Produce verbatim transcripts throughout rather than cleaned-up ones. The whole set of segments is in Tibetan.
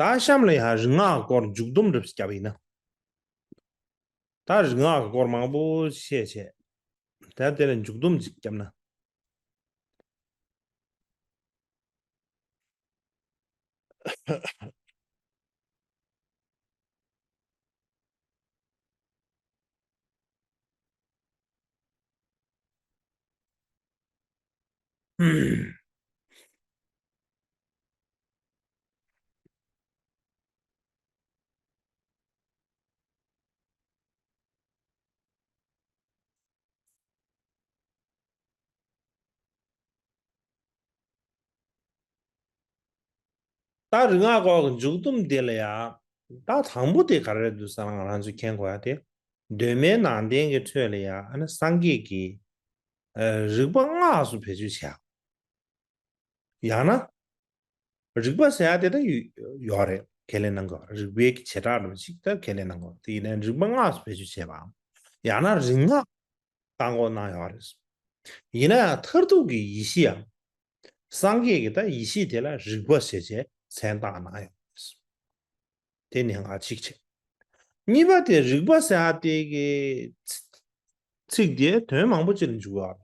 ད་གཤམ་ལ་ཡང་རིག་སྔགས་སྐོར་མཇུག་སྡོམ་འདྲ་བརྒྱབ་ཡིན་ན། ད་རིག་སྔགས་སྐོར་མང་པོ་བཤད་བྱས། ད་དེ་ལ་མཇུག་སྡོམ་ཅིག་བརྒྱབ་ན། ད་རིག་སྔགས་སྐོར་གྱི་མཇུག་སྡོམ་དེ་ལ་ཡ། ད་དང་པོ་དེ་ག་རེ་རེད་འདུག་ཟེར་ན་ང་རང་ཚོས་མཁྱེན་དགོས་ཡ་དེ། གདོད་མའི་ནང་བསྟན་གྱི་ཁྲོད་ལ་ཡ་ཨ་ནི་སངས་རྒྱས་ཀྱིས་ཨ་རིག་པ་སྔགས་སུ་བེད་སྤྱོད་བྱས། ཡང་ན། རིག་པ་ཟེར་ཡ་དེ་ད་ཡོད་ཡོད་རེད། ཁས་ལེན་གནང་དགོས། རིག་པའི་བྱེ་བྲག་འདྲ་པོ་ཅིག་ད་ཁས་ལེན་གནང་དགོས། དེ་ཡིན་ན་རིག་པ་སྔགས་སུ་བེད་སྤྱོད་བྱས་པའམ། ཡང་ན་རིག་སྔགས་བཏང་སྒོ་གནང་ཡོད་རེད། ཡིན་ན་ཡང་མཐར་ཐུག་གི་ཡེ་ཤེས་ཡང་། སངས་རྒྱས་ཀྱིས་ད་ཡེ་ཤེས་དེ་ལ་རིག་པ་ཞེས་བྱས་མཚན་བཏགས་གནང་ཡོད་རེད། དེ་ནི་ང་གཅིག་བྱས། གཉིས་པ་དེ་རིག་པ་ཟེར་ཡ་དེ་གི་ཚིག་དེ་དོན་མང་པོ་ཅིག་ལ་འཇུག་ཡོད་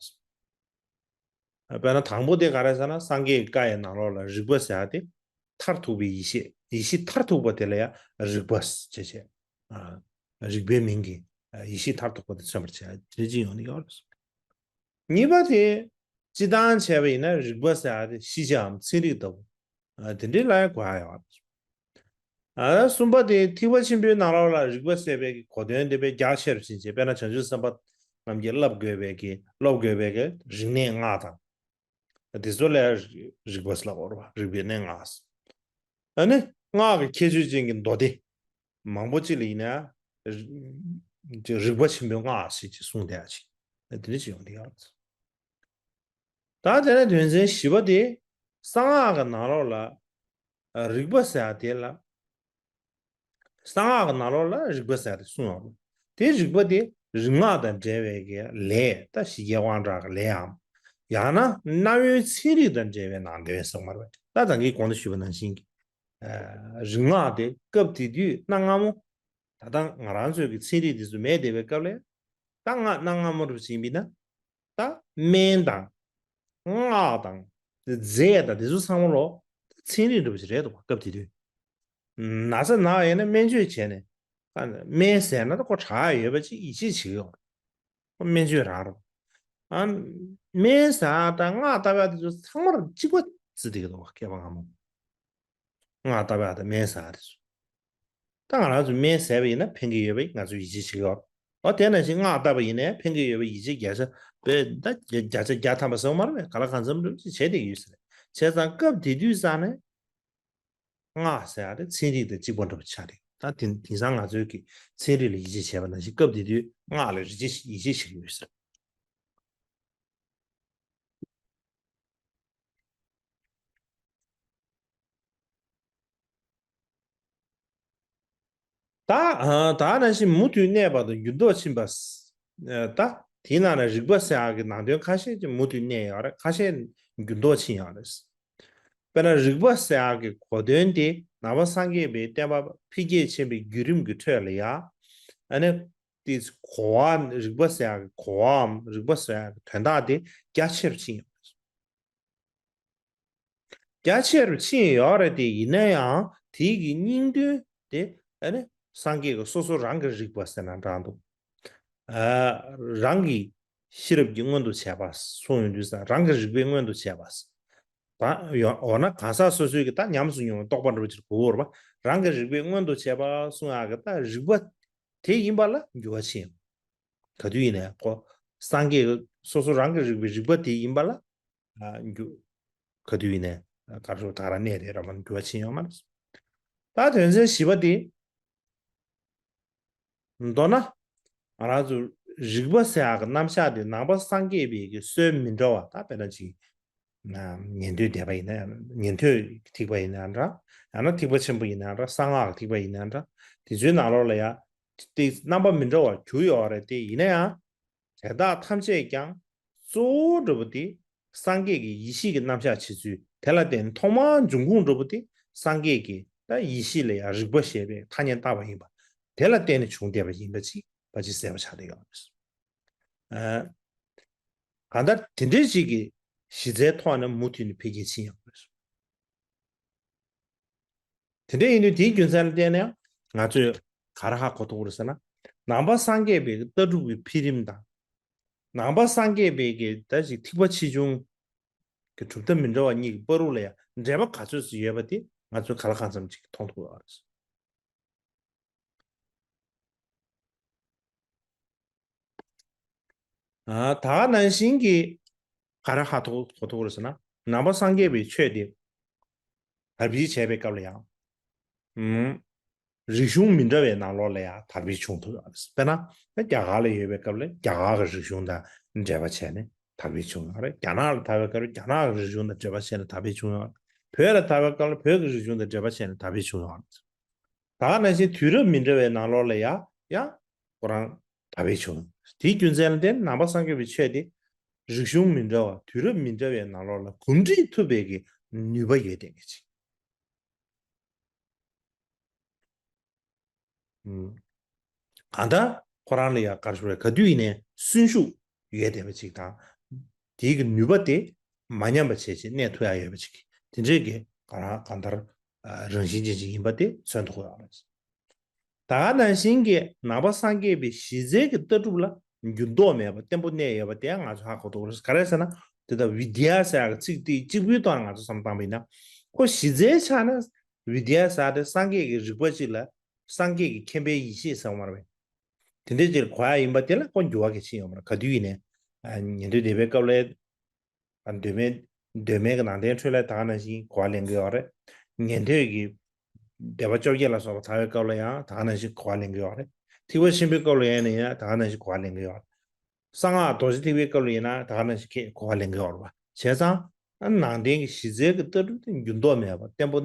རེད། དཔེར་ན་དང་པོ་དེ་ག་རེ་ཟེར་ན་སངས་རྒྱས་ཀྱི་བཀའ་ཡི་ནང་ལོགས་ལ་རིག་པ་ཟེར་ཡ་དེ་མཐར་ཐུག་པའི་ཡེ་ཤེས། ཡེ་ཤེས་མཐར་ཐུག་པ་དེ་ལ་ཡང་རིག་པ་ཞེས་བྱས། ཨ། རིག་པའི་མིང་གིས་ཡེ་ཤེས་མཐར་ཐུག་པ་དེ་མཚོན་པར་བྱས། དེ་འདྲ་ཅིག་ཡོང་གི་ཡོད་རེད། གཉིས་པ་དེ་སྤྱིར་བཏང་བྱས་པ་ཡིན་ན་རིག་པ་ཟེར་ཡ་དེ་ཤེས་བྱའམ་ཚན་རིག་ལྟ་བུ། ཨ། དེ་འདྲའི་ལ་ཡང་གོ་ཡ་ཡོད་རེད། ཨ། གསུམ་པ་དེ་ཐེག་པ་ཆེན་པོའི་ནང་ལོགས་ལ་རིག་པ་ཟེར་བའི་གི་གོ་དོན་དེ་དཔེ་རྒྱ་ཆེ་རུ་ཕྱིན་བྱས། དཔེར་ན་བྱང་ཆུབ་སེམས་དཔའ་རྣམས་ཀྱིས་བསླབ་དགོས་པའི་གི་སློབ་དགོས་པའི་གི་རིག་གནས་ལྔ་དང་། དེ་ཚོ་ལ་རིག་པ་ཟེར་ལབ་དགོས་རེད་པ། རིག་པའི་གནས་ལྔ། ཨ་ནི་སྔགས་ཀྱི་ཁྱད་ཆོས་ཅན་གྱི་མདོ་སྡེ་མང་པོ་ཅིག་ལ་ཡིན་ན་རིག་རིག་པ་ཆེན་པོའི་སྔགས་ཞེས་ཅིག་གསུངས་བསྡད་ཡ་ཅིག་དེ་འདྲ་ཅིག་ཡོང་བསྡད་ཡོད། ད་དེ་ནས་དོན་ཚན་བཞི་པ་དེ། གསང་སྔགས་ཀྱི་ནང་ལོགས་ལ་རིག་པ་ཟེར་ཡ་དེ་ལ། གསང་སྔགས་ཀྱི་ནང་ལོགས་ལ་རིག་པ་ཟེར་ཡ་དེ་གསུངས་ཡོད་རེད། དེ་རིག་པ་དེ་རིག་སྔགས་དང་འབྲེལ་བའི་གི་ལས། ད་ཞི་རྒྱས་དབང་དྲག་གི་ལས་འམ། ཡང་ན་རྣ་བའི་ཚན་རིག་དང་འབྲེལ་བའི་ནང་དོན་ཟེར་མ་རེད་པས། ད་ད་གིན་གོང་དུ་ཞུས་པ་ནང་བཞིན་གྱི། ཨ། རིག་སྔགས་དེ་སྐབས་དེ་དུས་གནའ་སྔ་མོ། ད་ལྟ་ང་རང་ཚོའི་གི་ཚན་རིག་དེ་ཚོ་མེད་བསྡད་པའི་སྐབས་ལ། ད་ང་གནའ་སྔ་མོ་རུ་ཕྱིན་པ་ཡིན་ན། ད་སྨན་དང་། སྔགས་དང་། རྫས་དང་དེ་ཚོ་ཚང་མ་ལོ། ཚན་རིག་འདྲ་པོ་ཞིག་རེད་འདུག་པ། སྐབས་དེ་དུས། ན་ཚ་ན་ཡོད་ན་སྨན་བཅོས་བྱས་ནས། ཨ། སྨན་ཟས་ན་ད་ཁོ་དྲག་ཡོད་པ་ཅིག་ཡིད་ཆེས་བྱེད་ཀྱི་ཡོད། སྨན་བཅོས་རག་རོགས། ཨ། སྨན་ཟ་དང་སྔགས་བཏབ་ཡག་དེ་ཚོ་ཚང་མར་གཅིག་པ་བརྩི་བསྡད་ཀྱི་འདུག་པ། མཁས་པ་སྔ་མོ། སྔགས་བཏབ་ཡག་དང་སྨན་ཟ་ཡག་དེ་ཚོ། ད་ང་རང་ཚོ་སྨན་ཟས་པ་ཡིན་ན་ཕན་གྱི་ཡོད་པ་ང་ཚོས་ཡིད་ཆེས་བྱེད་ཀྱི་ཡོད། འོ་དེ་ནང་བཞིན་སྔགས་བཏབ་པ་ཡིན་ནའི་ཕན་གྱི་ཡོད་པ་ཡིད་ཆེས་བརྒྱ་ཆ། དཔེ་ད་བརྒྱ་ཆ་བརྒྱ་ཐམ་པ་ཟེར་བ་མ་རེད་པས། ག་ལ་གང་འཚམ་འགྲུབ་ཅིག་བྱས་བསྡད་ཀྱི་ཡོད་ས་རེད། བྱས་ཙང་སྐབས་དེ་དུས་ཙང་ནས། སྔགས་ཟེར་ཡག་དེ་ཚན་རིག་དང་གཅིག་པ་འདྲ་པོ་ཆགས་རེད། ད་དེང་དེང་སང་ང་ཚོའི་གི་ཚན་རིག་ལ་ཡིད་ཆེས་བྱས་པ་ནང་བཞིན་སྐབས་དེ་དུས་སྔགས་ལ་ཡིད་ཆེས་ཡིད་ཆེས་བྱེད་ཀྱི་ཡོད་ས་རེད། ད་ཨ་ད་ནང་བཞིན་མུ་མཐུད་གནས་པ་དང་འགྱུར་ལྡོག་ཕྱིན་པ། ཨ་ད་དེའི་ནང་ནས་རིག་པ་ཟེར་ཡག་གི་ནང་དོན་ཁ་ཤས་ཀྱི་མུ་མཐུད་གནས་ཡོད་རེད། ཁ་ཤས་འགྱུར་ལྡོག་ཕྱིན་ཡོད་རེད། དཔེར་ན་རིག་པ་ཟེར་ཡག་གི་གོ་དོན་དེ་ནང་པ་སངས་རྒྱས་པའི་བསྟན་པ་འཕེལ་རྒྱས་ཕྱིན་པའི་བརྒྱུད་རིམ་གྱི་ཁྲོད་ལ་ཡ། ཨ་ནི་དེ་གོ་བ། རིག་པ་ཟེར་ཡག་གི་གོ་བའམ་རིག་པ་ཟེར་ཡག་གི་དོན་དག་དེ་རྒྱ་ཆེ་རུ་ཕྱིན་ཡོད་རེད། རྒྱ་ཆེ་རུ་ཕྱིན་ཡོད་རེད་དེ། ཡིན་ན་ཡང་དེའི་གི་སྙིང་དོན་དེ་ཨ་ནི་སངས་རྒྱས་ཀྱི་སོ་སོ་རང་གི་རིག་པ་ཟེར་ན་འདྲ་འདུག། ཨ། རང་གི་ཤེས་རབ་ཀྱི་མངོན་དུ་བྱས་པ་གསུངས་ཡོང་དུས་ཙང་རང་གི་རིག་པའི་མངོན་དུ་བྱས་པ། ད་ཡོ་འོ་ན་གང་ཟག་སོ་སོའི་གི་ད་ཉམས་སུ་མྱོང་བའི་རྟོགས་པ་འདྲ་པོ་ཅིག་གོ་དགོས་རེད་པ། རང་གི་རིག་པའི་མངོན་དུ་བྱས་པ་གསུང་ཡག་གི་ད་རིག་པ་དེ་ཡིན་པ་ལ་འགྱུར་བ་ཕྱིན་ཡོང་། ག་དུས་ཡིན་ནའི་ཁོ་སངས་རྒྱས་ཀྱི་སོ་སོ་རང་གི་རིག་པའི་རིག་པ་དེ་ཡིན་པ་ལ། ཨ། འགྱུར། ག་དུས་ཡིན་ནའི་ག་རེ་ཟེར། ད་ག་རང་གནས་དེ་རང་མ་འགྱུར་བ་ཕྱིན་ཡོད་མ་རེད། ད་དོན་ཚན་བཞི་པ་དེ། མདོར་ན། ང་རང་ཚོ་རིག་པ་ཟེར་ཡག་གི་རྣམ་གཞག་དེ་ནང་པ་སངས་རྒྱས་པའི་གི་སྲོལ་མི་འདྲ་བ། ད་དཔེར་ན་ཅིག་ཉན་ཐོས་སྡེ་པ་ཡིན་ན་ཡང་། ཉན་ཐོས་ཐེག་པ་ཡིན་ན་འདྲ། ཡང་ན་ཐེག་པ་ཆེན་པོ་ཡིན་ན་འདྲ། གསང་སྔགས་ཀྱི་ཐེག་པ་ཡིན་ན་འདྲ། དེ་ཚོའི་ནང་ལོགས་ལ་ཡང་དེ་རྣམ་པ་མི་འདྲ་བ་གྱུར་ཡོད་རེད་དེ། ཡིན་ན་ཡང་དེ་དག་ཐམས་ཅད་ཀྱང་གཙོ་བོ་འདྲ་པོ་དེ་སངས་རྒྱས་ཀྱི་ཡེ་ཤེས་ཀྱི་རྣམ་གཞག་བྱེད་ཚུལ། དེ་ལ་བརྟེན་ཐོག་མར་འབྱུང་ཁུངས་འདྲ་པོ་དེ་སངས་རྒྱས་ཀྱི་ ད་ཡེ་ཤེས་ལ་ཡང་རིག་པ་ཞེས་པའི་ཐ་སྙད་བཏགས་པ་ཡིན་པ། དེ་ལ་བརྟེན་ནས་བྱུང་བསྡད་པ་ཡིན་པ་ཅིག་ཕལ་ཆེར་གསལ་པོ་ཆགས་བསྡད་ཡོད་རེད། ཨ། གང་ལྟར་དེ་འདྲའི་ཞིག་གི་གཞི་རྩའི་ཐོག་ནས་མུ་མཐུད་ནས་འཕེལ་རྒྱས་ཕྱིན་ཡོད་རེད། དེ་འདྲ་ཡིན་དུས་དེའི་རྒྱུ་མཚན་ལ་བརྟེན་ནས་ང་ཚོས་ག་རེ་ཧ་གོ་ཐུབ་ཀྱི་རེད་ཟེར་ན། ནང་པ་སངས་རྒྱས་པའི་ལྟ་གྲུབ་ཀྱི་འཕེལ་རིམ་དང་། ནང་པ་སངས་རྒྱས་པའི་གི་ད་ཅིག་ཐེག་པ་ཆེ་ཆུང་གི་གྲུབ་མཐའ་མི་འདྲ་བ་གཉིས་ཀྱི་བར་དུ་ལ་ཡང་འབྲེལ་བ་ག་ཚོད་ཅིག་ཡོད་པ་དེ་ང་ཚོས་གང་ལ་གང་འཚམ་ཅིག་མཐོང་ཐུབ་ཡོད་རེད། ཨ། ད་ག་ནང་བཞིན་གྱི་ག་རེ་ཧ་གོ་ཐུབ་ཀྱི་རེད་ཟེར་ན། ནང་པ་སངས་རྒྱས་པའི་ཆོས་དེ་དར་སྤེལ་བྱས་པའི་སྐབས་ལ་ཡང་། ཨུམ། རིག་གཞུང་མི་འདྲ་བའི་ནང་ལོགས་ལ་ཡང་དར་སྤེལ་བྱུང་ཐུབ་ཡོད་རེད། དཔེར་ན་རྒྱ་གར་ལ་ཡོད་པའི་སྐབས་ལ་རྒྱ་གར་གྱི་རིག་གཞུང་དང་འབྲེལ་བ་བྱས་ནས་དར་སྤེལ་བྱུང་ཡོད་རེད། རྒྱ་ནག་ལ་དར་བའི་སྐབས་ལ་རྒྱ་ནག་གི་རིག་གཞུང་དང་འབྲེལ་བ་བྱས་ནས་དར་སྤེལ་བྱུང་ཡོད་རེད། བོད་ལ་དར་བའི་སྐབས་ལ་བོད་ཀྱི་རིག་གཞུང་དང་འབྲེལ་བ་བྱས་ནས་དར་སྤེལ་བྱུང་ཡོད་རེད། ད་ག་ནང་བཞིན་དུས་རབས་མི་འདྲ་བའི་ནང་ལོགས་ལ་ཡང་ཡང་ཁོ་རང་དར་སྤེལ་བྱུང་། དེའི་རྒྱུ་མཚན་ལ་བརྟེན་ནང་པ་སངས་རྒྱས་པའི་ཆོས་དེ་རིག་གཞུང་མི་འདྲ་བ་དུས་རབས་མི་འདྲ་བའི་ནང་ལོགས་ལ་གོམས་འདྲིས་ཐུབ་པའི་གི་ནུས་པ་ཡོད་བསྡད་མཁན་ཅིག། ཨུམ། གང་ལྟར་ཁོ་རང་ལ་ཡང་ག་རེ་ཞུ་དགོས་རེད། ག་དུས་ཡིན་ནའི་གསོན་ཤུགས་ཡོད་བསྡད་པ་ཅིག་དང་། དེའི་གི་ནུས་པ་དེ་མ་ཉམས་པ་བྱས་བྱས་གནས་ཐུབ་ཡག་ཡོད་པ་ཅིག། དེ་འདྲའི་གི་ག་རང་གང་ལྟར་ཨ་རང་བཞིན་ཅན་ཅིག་ཡིན་པ་དེ་མཚོན་ཐུབ་ཡོད་རེད། ད་ག་ནང་བཞིན་གྱི་ནང་པ་སངས་རྒྱས་པའི་གཞི་རྩའི་གི་ལྟ་གྲུབ་ལ་འགྱུར་ལྡོག་མེད་པ་བརྟན་པོ་གནས་ཡོད་པ་དེ་ང་ཚོ་ཧ་གོ་ཐུབ་ཀྱི་རེད། ག་རེ་ཟེར་ན། དེ་ལྟར་བི་དྷྱ་ཟེར་ཡག་གི་ཚིག་དེ་གཅིག་པུའི་ཐོག་ནས་ང་ཚོ་བསམ་བློ་བཏང་བ་ཡིན་ན། ཁོ་གཞི་རྩའི་ཆ་ནས་བི་དྷྱ་ཟེར་ཡག་དེ་སངས་རྒྱས་ཀྱི་རིག་པ་གཅིག་ལ་སངས་རྒྱས་ཀྱི་མཁྱེན་པའི་ཡེ་ཤེས་ཟེར་བ་མ་རེད་པས། དེ་འདྲའི་ཅིག་གོ་ཡག་ཡིན་པ་དེ་ལ་ཁོ་འགྱུར་བ་གལ་ཆེན་ཡོད་མ་རེད། ག་དུས་ཡིན་ནའི་ཨ་ཉན་ཐོས་སྡེ་པའི་སྐབས་ལ། ཨ་གདོད་མའི་གདོད་མའི་གི་ནང་བསྟན་ཁྲོད་ལ་ད་ག་ནང་བཞིན་གོ་བ་ལེན་གྱི་ཡོད་རེད། ཉན་ཐོས་ཀྱི་སྡེ་པ་བཅོ་བརྒྱད་ལ་སོགས་པ་དར་བའི་སྐབས་ལ་ཡང་ད་ག་ནང་བཞིན་གོ་བ་ལེན་གྱི་ཡོད་རེད། ཐེག་པ་ཆེན་པོའི་སྐབས་ལ་ཡིན་ན་ཡང་ད་ག་ནང་བཞིན་གོ་བ་ལེན་གྱི་ཡོད་རེད། གསང་སྔགས་རྡོ་རྗེ་ཐེག་པའི་སྐབས་ལ་ཡིན་ན་ད་ག་ནང་བཞིན་ཁྱེད་གོ་བ་ལེན་གྱི་ཡོད་རེད་པ། བྱས་ཙང་ཨ་ནང་བསྟན་གྱི་གཞི་རྩའི་གི་ལྟ་གྲུབ་དེ་འགྱུར་ལྡོག་མེད་པ་བརྟན་པོ་